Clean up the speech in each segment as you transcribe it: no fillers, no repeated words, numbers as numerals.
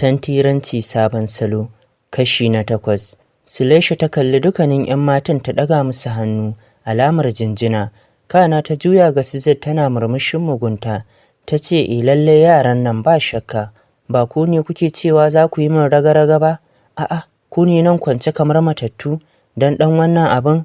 Tantiranci sabon salo, kashi na 8. Sulesha ta kalli dukkanin 'yan matan ta ɗaga musu hannu, alamar jinjina. Kana ta juya ga Sizet tana murmushin mugunta. Ta ce, "E lallai yaran nan ba shakka, ba ku ne kuke cewa za ku yi min raga-raga ba? A'a, ku ne nan kwance kamar matattu don ɗan wannan abin?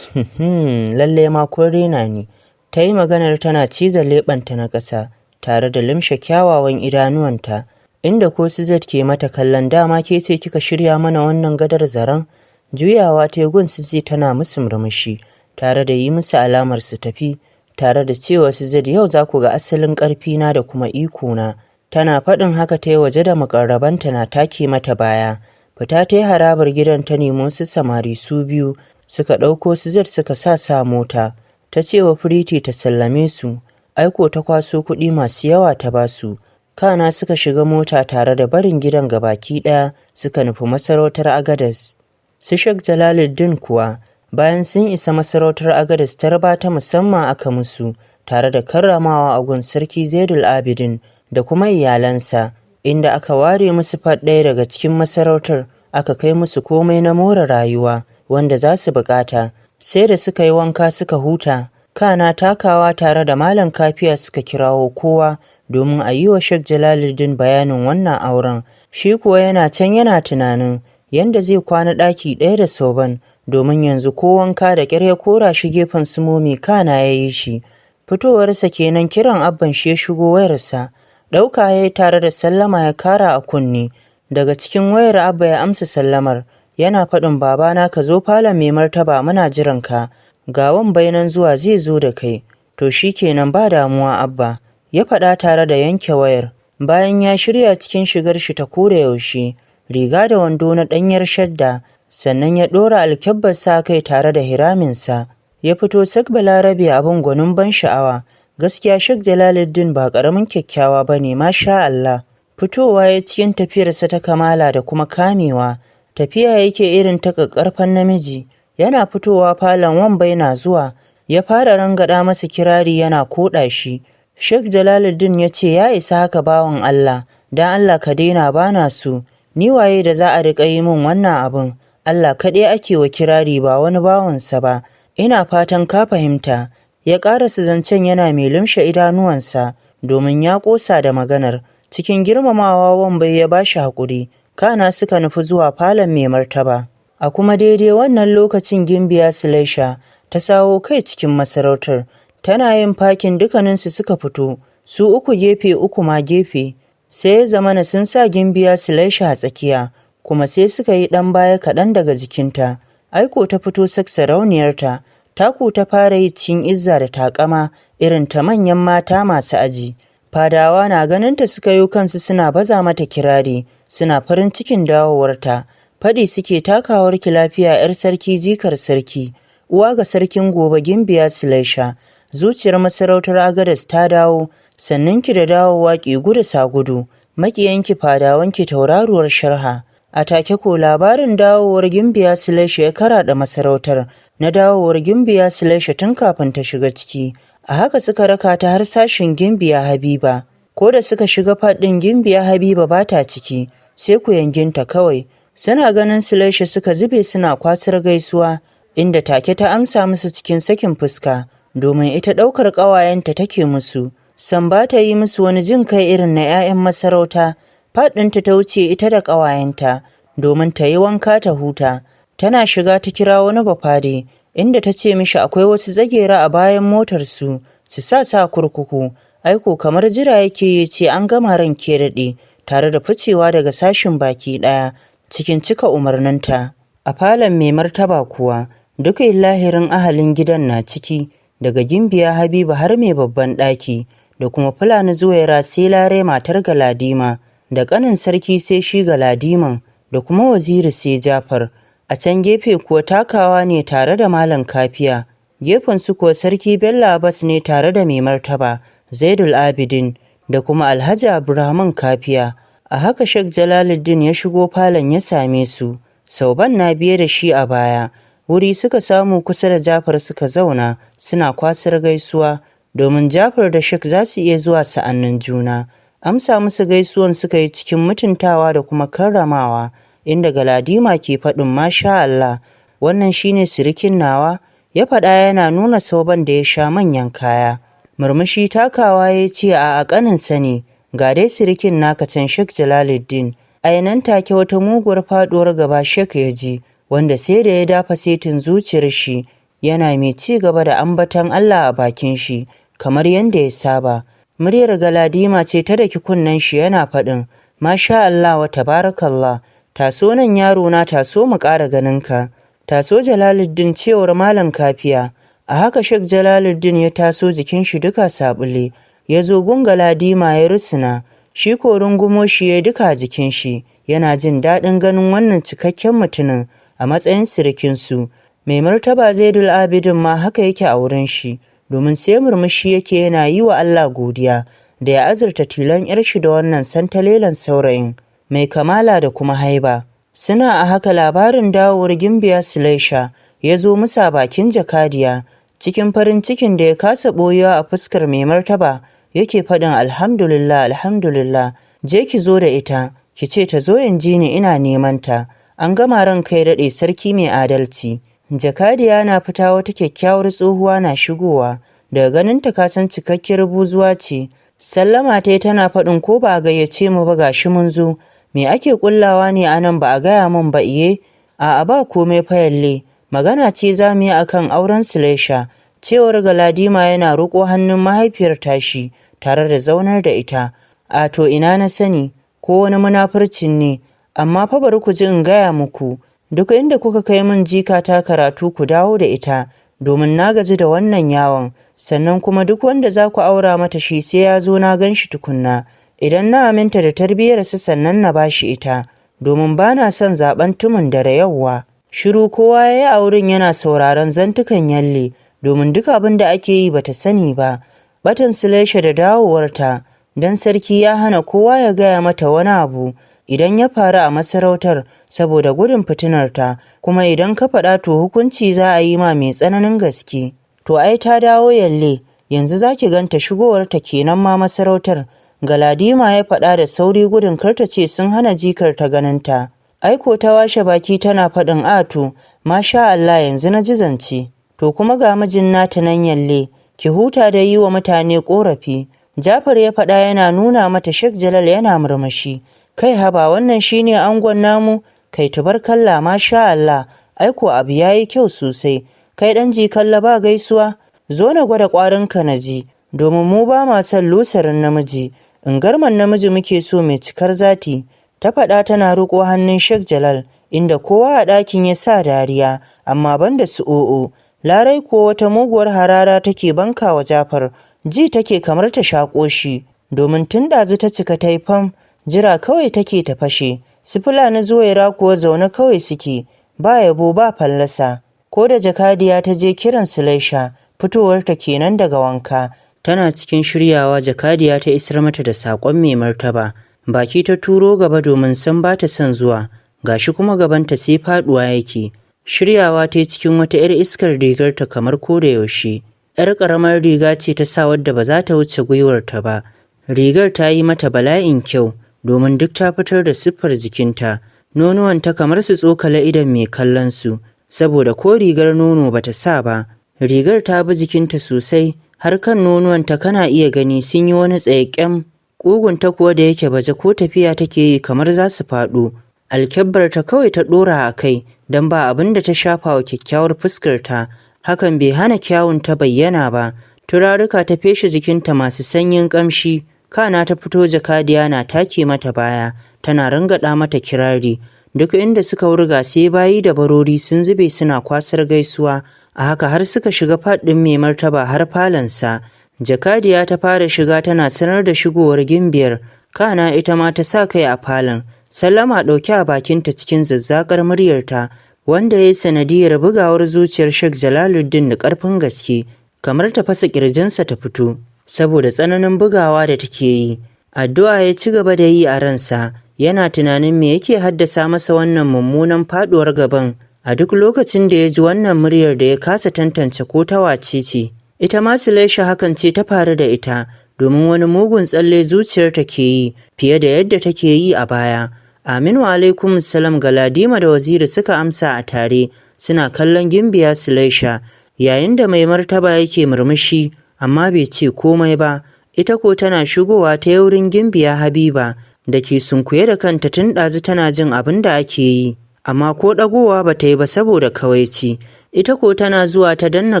Lallai ma kun rena ni." Ta yi maganar tana ciza leɓenta na ƙasa tare da limshe kyawawan idanuwanta. Inda ko Sizet ke mata kallon dama ke ce kika shirya mana wannan gadar zaren? Juyawa ta gun Sizet tana musu murmushi tare da yi musu alamar su tafi, tare da cewa Sizet, "Yau za ku ga asalin ƙarfina da kuma ikona." Tana faɗin haka ta yi waje da muƙarrabanta na take mata baya. Fita ta yi harabar gidan ta nemo su samari su biyu suka ɗauko Sizet suka sa sa mota. Ta ce wa Firiti ta sallame su, aiko ta kwaso kuɗi masu yawa ta ba su. Kana suka shiga mota tare da barin gidan gabaki ɗaya suka nufi masarautar Agadez. Su Sheikh Jalaluddin kuwa bayan sun isa masarautar Agadez, tarba ta musamman aka musu tare da karramawa a gun Sarki Zaidul Abidin da kuma iyalansa, inda aka ware musu fat ɗaya daga cikin masarautar, aka kai musu komai na more rayuwa wanda za su buƙata. Sai da suka yi wanka suka huta, kana takawa tare da Malam Kafiya suka kirawo kowa domin a yi wa Sheikh Jalaluddin bayanin wannan auren. Shi kuwa yana can yana tunanin yanda zai kwana ɗaki ɗaya da Sauban, domin yanzu ko wanka da ƙyar ya kora shi gefen su Momi kana ya yi shi. Fitowarsa kenan kiran abban shi ya shigo wayarsa. Ɗauka ya yi tare da sallama ya kara a kunne. Daga cikin wayar Abba ya amsa sallamar. Yana faɗin, "Babana, ka zo falon mai martaba, muna jiran ka. Ga Wambai nan zuwa zai zo da kai." "To shi kenan, ba damuwa Abba." Ya faɗa tare da yanke wayar. Bayan ya shirya cikin shigar shi ta koda yaushe, riga da wando na ɗanyar shadda, sannan ya ɗora alkyabbar sa kai tare da hiraminsa. Ya fito sak Balarabe, abin gwanin ban sha'awa. Gaskiya Sheikh Jalaluddin ba ƙaramin kyakkyawa ba ne, masha Allah. Fitowa ya cikin tafiyarsa ta kamala da kuma kamewa. Tafiya yake irin ta ƙaƙƙarfan namiji. Yana fitowa falon, Wambai na zuwa. Ya fara rangada masa kirari yana koɗa shi. Sheikh Jalaluddin ya ce, "Ya isa haka, bawan Allah, don Allah ka daina, bana so. Ni waye da za a riƙa yi min wannan abin? Allah kaɗai ake wa kirari, ba wani bawansa ba. Ina fatan ka fahimta." Ya ƙarasa zancen yana mai lumshe idanuwansa domin ya ƙosa da maganar. Cikin girmamawa Wambai ya bashi haƙuri. Kana suka nufi zuwa falon mai martaba. A kuma daidai wannan lokacin Gimbiya Sulaisha ta sawo kai cikin masarautar. Tana yin fakin dukkaninsu suka fito, su uku gefe, uku ma gefe. Sai ya zamana sun sa Gimbiya Sulaisha a tsakiya, kuma sai suka yi ɗan baya kaɗan daga jikinta. Aiko ta fito sak sarauniyarta, taku ta fara yi cikin izza da taƙama irin ta manyan mata masu aji. Fadawa na ganinta suka yi kansu suna baza mata kirari, suna farin cikin dawowarta. Faɗi suke, "Takawarki lafiya, 'yar sarki, jikar sarki, uwa ga sarkin gobe, Gimbiya Sulaisha. Zuciyar masarautar Agadez ta dawo, sannunki da dawowa, ƙi gudu sa gudu. Maƙiyanki fadawanki, tauraruwar sharha." A take ko labarin dawowar Gimbiya Sulaisha ya karaɗe masarautar, na dawowar Gimbiya Sulaisha tun kafin ta shiga ciki. A haka suka raka ta har sashin Gimbiya Habiba. Ko da suka shiga faɗin, Gimbiya Habiba ba ta ciki, sai kuyanginta kawai. Suna ganin Sulaisha suka zube suna kwasar gaisuwa, inda take ta amsa musu cikin sakin fuska, domin ita ɗaukar ƙawayenta take musu. Sam ba ta yi musu wani jin kai irin na 'ya'yan masarauta. Faɗinta ta wuce ita da ƙawayenta domin ta yi wanka ta huta. Tana shiga ta kira wani bafade, inda ta ce mishi akwai wasu tsagera a bayan motarsu, su sa sa kurkuku. Aiko kamar jira yake ya ce, "An gama, ranke daɗe," tare da ficewa daga sashin baki ɗaya cikin cika umarninta. A falon mai martaba kuwa duka lahirin ahalin gidan na ciki, daga Gimbiya Habiba har mai babban ɗaki da kuma Fulani Zuwaira, sai Lare matar Galadima da ƙanin sarki, sai shi Galadiman da kuma Waziri, sai Jafar. A can gefe kuwa takawa ne tare da Malam Kafiya. Gefen su kuwa Sarki Bello Abbas ne tare da mai martaba Zaidul Abidin da kuma Alhaji Abdulrahman Kafiya. A haka Sheikh Jalaluddin ya shigo falon ya same su. Sauban na biye da shi a baya. Wuri suka samu kusa da Jafar suka zauna suna kwasar gaisuwa, domin Jafar da Sheikh za su iya zuwa sa'annin juna. Amsa musu gaisuwan suka yi cikin mutuntawa da kuma karramawa, inda Galadima ke faɗin, "Masha Allah, wannan shine sirikin nawa," ya faɗa yana nuna Sauban da ya sha manyan kaya. Murmushi takawa ya ce, "A'a, ƙaninsa ne, ga dai sirikin naka can, Sheikh Jalaluddin." Ai nan take wata muguwar faɗuwar gaba Sheikh ya ji, wanda sai da ya dafa setin zuciyar shi, yana mai ci gaba da ambaton Allah a bakin shi kamar yadda ya saba. Muryar Galadima ce ta daki kunnen shi yana faɗin, "Masha Allah wa tabarakallah, taso nan yaro na, taso mu ƙara ganin ka. Taso Jalaluddin," cewar Malam Kafiya. A haka Sheikh Jalaluddin ya taso, jikin shi duka saɓule, ya zo gun Galadima ya rusuna, shi ko rungumo shi ya duka jikin shi, yana jin daɗin ganin wannan cikakken mutumin a matsayin sirikinsu. Mai martaba Zaidul Abidin ma haka yake a wurin shi, domin sai murmushi yake yana yi wa Allah godiya da ya azurta tilon 'yar shi da wannan santalelen saurayin mai kamala da kuma haiba. Suna a haka labarin dawowar Gimbiya Sulaisha ya zo musa bakin jakadiya. Cikin farin cikin da ya kasa ɓoyewa a fuskar mai martaba yake faɗin, "Alhamdulillah, alhamdulillah, je ki zo da ita, ki ce ta zo in ji ni, ina neman ta." "An gama, ran kai daɗe, sarki mai adalci." Jakadiya na fita wata kyakkyawar tsohuwa na shigowa. Daga ganinta ka san cikakkiyar buzuwa ce. Sallama ta tana faɗin, "Ko ba a gayyace mu ba gashi mun zo. Me ake kullawa ne anan ba a gaya min ba, iye?" "A'a, ba komai fayalle. Magana ce za mu yi akan auren Sulaisha," cewar Galadima yana riƙo hannun mahaifiyar tashi tare da zaunar da ita. "A to, ina na sani ko wani munafurcin ne, amma fa bari ku ji in gaya muku. Duk inda kuka kai min jikata karatu, ku dawo da ita, domin na gaji da wannan yawon. Sannan kuma duk wanda za ku aura mata shi sai ya zo na gan shi tukunna. Idan na aminta da tarbiyyarsa sannan na bashi ita, domin ba na son zaɓen tumun dare, yauwa." Shiru kowa ya yi a wurin yana sauraron zantukan Yalle, domin duk abin da ake yi bata sani ba. Batan Sulaisha da dawowarta, don sarki ya hana kowa ya gaya mata wani abu idan ya faru a masarautar saboda gudun fitinarta, kuma idan ka faɗa to hukunci za a yi ma mai tsananin gaske. "To ai ta dawo Yalle, yanzu za ki ganta, shigowarta kenan ma masarautar," Galadima ya faɗa da sauri gudun kar ta ce sun hana jikar ta ganinta. Aiko ta washe baki tana faɗin, "Ato, masha Allah, yanzu na ji zance. To kuma ga mijin nata nan Yalle, ki huta da yi wa mutane ƙorafi," Jafar ya faɗa yana nuna mata Sheikh Jalal yana murmushi. "Kai haba, wannan shine angon namu? Kai tubarkalla, masha Allah, aiko abu yayi kyau sosai. Kai ɗan jikalla, ba gaisuwa? Zo na gwada ƙwarinka na ji, domin mu ba ma son lusarin namiji, ingarman namiji muke so mai cikar zati," ta faɗa tana riƙo hannun Sheikh Jalal, inda kowa a ɗakin ya sa dariya, amma banda su o'o. Larai ko wata muguwar harara take banka wa Jafar, ji take kamar ta shaƙo shi, domin tun ɗazu ta cika ta yi fam, jira kawai take ta fashe. Su Fulani Zuwaira kuwa zaune kawai suke, ba yabo ba fallasa. Ko da jakadiya ta je kiran Sulaisha, fitowarta kenan daga wanka. Tana cikin shiryawa jakadiya ta isar mata da saƙon mai martaba. Baki ta turo gaba domin san ba ta son zuwa, gashi kuma gabanta sai faɗuwa yake. Shiryawa ta yi cikin wata 'yar iskar rigarta kamar ko da yaushe. 'Yar ƙaramar riga ce ta sa wadda ba za ta wuce gwiwarta ba. Rigar ta yi mata bala'in kyau domin duk ta fitar da siffar jikinta. Nonuwanta kamar su tsokale idon mai kallon su, saboda ko rigar nono ba ta sa ba. Rigar ta bi jikinta sosai, har kan nonuwanta kana iya gani sun yi wani tsaye ƙyam. Ƙugunta kuwa da yake baje, ko tafiya take yi kamar za su faɗo. Alkyabbarta kawai ta ɗora a kai don ba abin da ta shafa wa kyakkyawar fuskarta, hakan bai hana kyawun ta bayyana ba. Turaruka ta feshe jikinta masu sanyin ƙamshi, kana ta fito. Jakadiya na take mata baya, tana rangaɗa mata kirari. Duk inda suka wurga sai bayi da barori sun zube suna kwasar gaisuwa. A haka har suka shiga faɗin mai martaba har falonsa. Jakadiya ta fara shiga tana sanar da shigowar gimbiyar, kana ita ma ta sa kai a falon. Sallama ɗauke a bakinta cikin zazzaƙar muryarta, wanda ya yi sanadiyar bugawar zuciyar Sheikh Jalaluddin da ƙarfin gaske, kamar ta fasa ƙirjinsa ta fito, saboda tsananin bugawa da take yi. Addu'a ya ci gaba da yi a ransa, yana tunanin me yake haddasa masa wannan mummunan faɗuwar gaban a duk lokacin da ya ji wannan muryar da ya kasa tantance ko ta wace ce. Ita ma Sulaisha hakan ce ta faru da ita, domin Domin wani mugun tsalle zuciyarta ke yi fiye da yadda take yi a baya. Aminu alaikum salam, Galadima da Waziri suka amsa a tare, suna kallon Gimbiya Sulaisha, yayin da mai martaba yake murmushi amma bai ce komai ba. Ita ko tana shigowa ta wurin Gimbiya Habiba da ke sunkuye da kanta tun ɗazu tana jin abin da ake yi, amma ko ɗagowa ba ta yi ba saboda kawaici. Ita ko tana zuwa ta danna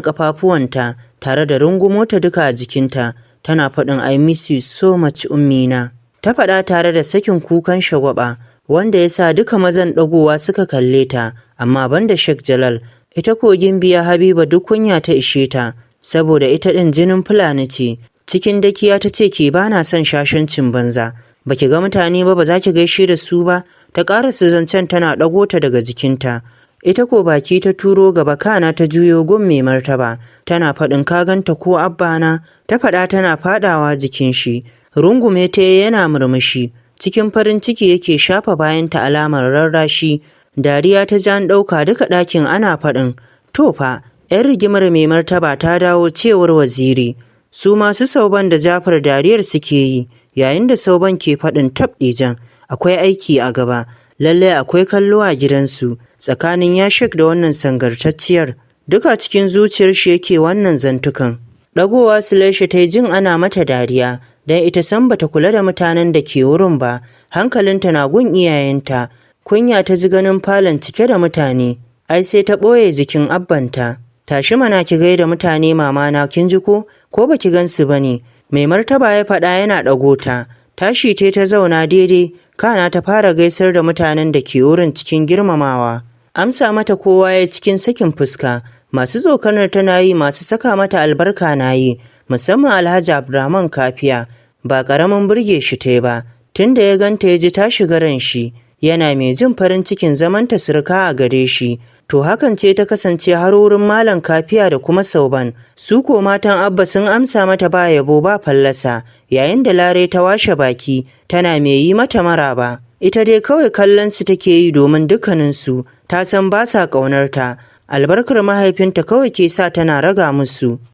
ƙafafuwanta tare da rungumo ta duka a jikinta, tana faɗin, "I miss you so much, ummina," ta faɗa tare da sakin kukan shagwaba wanda ya sa duka mazan ɗagowa suka kalle ta, amma banda Sheikh Jalal. Ita ko Gimbiya Habiba duk kunya ta ishe ta, saboda ita ɗin jinin Fulani ce. Cikin dakiya ta ce, "Ke, ba na son shashancin banza. Baki ga mutane ba, ba za ki gaishe da su ba?" Ta ƙarasa zancen tana ɗago ta daga jikinta. Ita ko baki ta turo gaba, kana ta juyo gun mai martaba tana faɗin, "Ka ganta ko, abbana?" Ta faɗa tana faɗawa jikin shi. Rungume ta yana murmushi, cikin farin ciki yake shafa bayanta alamar rarrashi. Dariya ta ji an ɗauka duka ɗakin, ana faɗin, "To fa, 'yan rigimar mai martaba ta dawo," cewar Waziri. Su masu Sauban da Jafar dariyar suke yi, yayin da Sauban ke faɗin, "Tab ɗijan, akwai aiki a gaba. Lallai akwai kallo a gidansu tsakanin Yashik da wannan sangartacciyar." Duka cikin zuciyar shi yake wannan zantukan. Ɗagowa Sulaisha ta yi jin ana mata dariya, don ita san bata kula da mutanen da ke wurin ba, hankalinta na gun iyayenta. Kunya ta ji ganin falon cike da mutane, ai sai ta ɓoye jikin abbanta. "Tashi mana ki gaida mutane, mamana, kin ji ko? Ko baki gansu ba ne?" mai martaba ya faɗa yana ɗago ta. Tashi te ta zauna daidai, kana ta fara gaisar da mutanen da ke wurin cikin girmamawa. Amsa mata kowa ya cikin sakin fuska, masu tsokanar tana yi, masu saka mata albarka na yi, musamman Alhaji Abdurrahman Kafiya, ba ƙaramin burge shi ta ba, tunda ya ganta ya ji ta shiga ran shi, yana mai jin farin cikin zamanta surka a gare shi. To hakan ce ta kasance har wurin Malam Kafiya da kuma Sauban. Su ko matan Abba sun amsa mata ba yabo ba fallasa, yayin da Lare ta washe baki tana mai yi mata maraba. Ita dai kawai kallon su take yi, domin dukkaninsu ta san ba sa ƙaunarta, albarkar mahaifinta kawai ke sa tana raga musu.